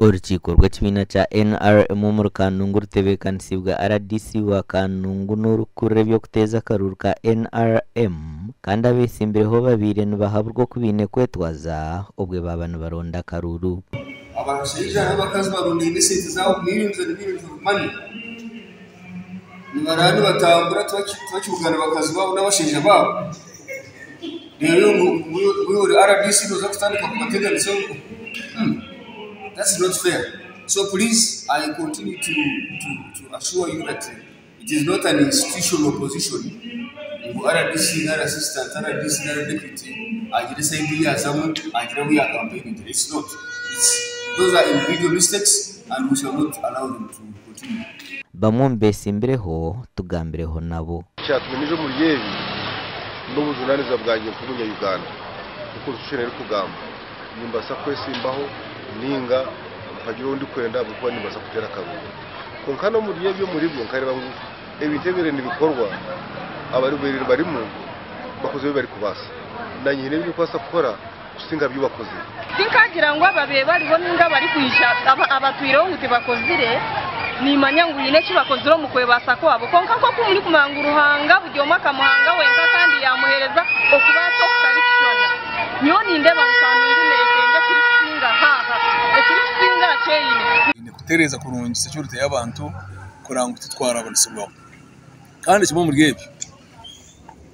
Orukiiko rw'ekibiina kya NRM omuri Kanungu rutebeekanisiibwe rdc wa Kanungu n'orikukurira eby'okuteeza akaruuru ka NRM kandi abeetsimbireho babaire nibahaburwa oku baine kwetwaza obwe baaba nibaronda akaruuru. Abashaija n'abakazi barundaine esente zaabo millions and millions of money nibarara nibatambura tibakibugana bakazi baabo n'abashaija baabo reero ngu iwe ori RDC nooza kutandika kubateganisa that's not fair so please I continue to to assure you that it is not an institutional position ngu RDC nari assistant RDC nari deputy agire side ei yaazamu agire ahu yaakampeyiningira it's not it's those are individual mistakes and we shall not allow them to continue. Bamwe omu beetsimbireho tugambireho nabo. Ekyatumire nyija omuri ebi n'obujunaanizibwa bwangye nk'omunya-Uganda. Nk'oku Constitution erikugamba, nimbaasa kwesimbaho nainga mpagire ou ndikwenda ahabw'okuba nimbaasa kuteera akaruuru. Kwonka n'omuri ebyo omuribyo nkareeba ngu ebintu ebibaire nibikorwa ababaire barimu bakozire ebi barikubaasa. Naanye haine ebi ndikubaasa kukora kusinga bi bakozire. Tinkagira ngu ababaire bariho nainga abarikwija abatwireho ngu tibakozire, nimanya ngu haine eki bakozire omu kwebaasa kwabo. Kwonka nk'oku murikumanya ngu Ruhanga buri omwe akamuhanga wenka kandi yaamuheereza okubaasa okutarikushushana, nyowe nindeeba ngu Kanungu neetenga ekirikusinga aha, ekirikusinga aha ki eine. Twine kutereeza kurungi security y'abantu kureba ngu titwarabanisibwaho. Kandi kimwe omuri ebyo,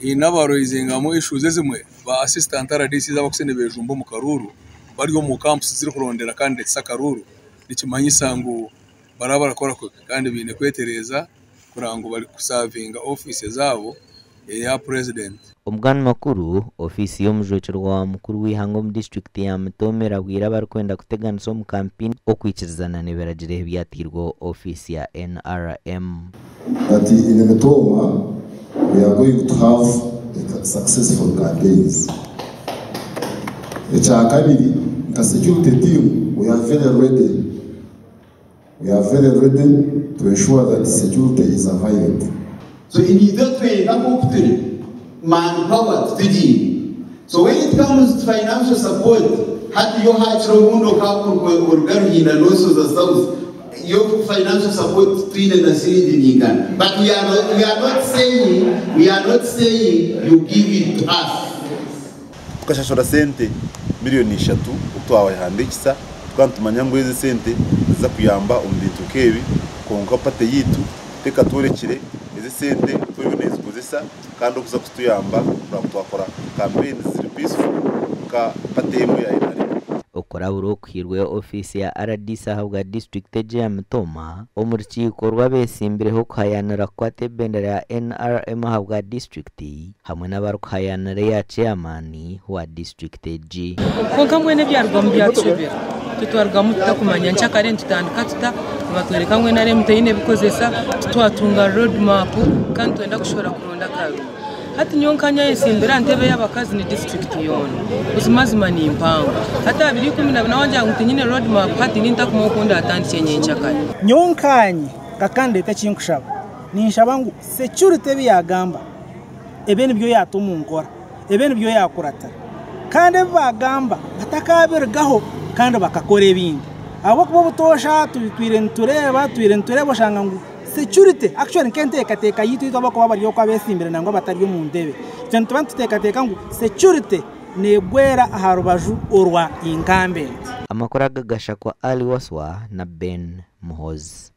haine abaraizingamu issues ezimwe ba assistant RDCs abarikuba nibejumba omu karuuru bari omu camps zirikurondera candidates akaruuru, nikimanyisa ngu baraba barakora kubi kandi baine kwetereeza kureba ngu barikusavinga ofiisi zaabo eya president. Omugani makuru, Ofiisi y'omujwekyerwa wa mukuru w'eihanga omu disiturikiti ya Mitooma erabwire abarikwenda kuteganisa omu kampeyini okwikirizana n'ebiragiro ebyateirweho ofiisi ya NRM. But in Mitooma we are going to have a successful campaigns. Ekyakabiri nka security team we are very ready, we are very ready to ensure that security is available. So niitwe twenka nk'oku turi, manpower titugiine. So when it comes to financial support, hati yo hakiri obundi oruga Ruhinda n'oshoza South, yo financial support titwine na siringi nyingana. But we are not, we are not saying, we are not saying you give it to us. Tukashashura sente miriyoni ishatu obu twabahandiikisa, tukaba nitumanya ngu ezi esente niziza kuyamba omu bintu nk'ebi, kwonka pate yaitu tekatworekire ezi esente oku eriyo neezikozesa kandi okuza kutuyamba kureba ngu twakora kampeyini ziri peaceful nka pate emwe ya NRM. Okurabura okuhairwe ofiisi ya rdc ahabwa disiturikiti egi eya Mitooma omu rukiiko rw'abeetsimbireho kuhayaanira kukwata ebendera ya NRM ahabwa disiturikiti hamwe n'abarikuhayaanira eya ceeyamaani wa disiturikiti egi. Kwonka mbwenu ebyarugamu byatushobera. Titwarugamu tutakumanya nkyakare nitutandika tuta, nibatworeka ngu NRM teine ebikozesa, titwatunga road map kandi nitwenda kushohora kuronda akaruru. Hati nyowe nka nyayetsimbire aha ntebe y'abakazi ni disiturikiti yoona. Buzimazima ni mpango. Hati aha biro 14 wangira ngu tinyine road map hati nintakumanya oku ndatandikye nyenkyakare. Nyowe nkaanye nka candidate ekinkushaba, ninshaba ngu security ebi yagamba ebe nibyo yaata omu nkora, ebe nibyo yaakuratira kandi ebi baagamba batakaabirigaho kandi bakakora ebindi. Ahabw'okuba obutoosha tutwire nitureeba, tutwire nitureeba oshanga ngu security actually nk'enteekateeka yaitu itwe abarikuba bari okwo abeetsimbire nangwa abatari omu ntebe, itwe nituba nituteekateeka ngu security neegwera aha rubaju orwa incumbent. Amakuru aga gashakwa Ali Waswa na Ben Muhoozi.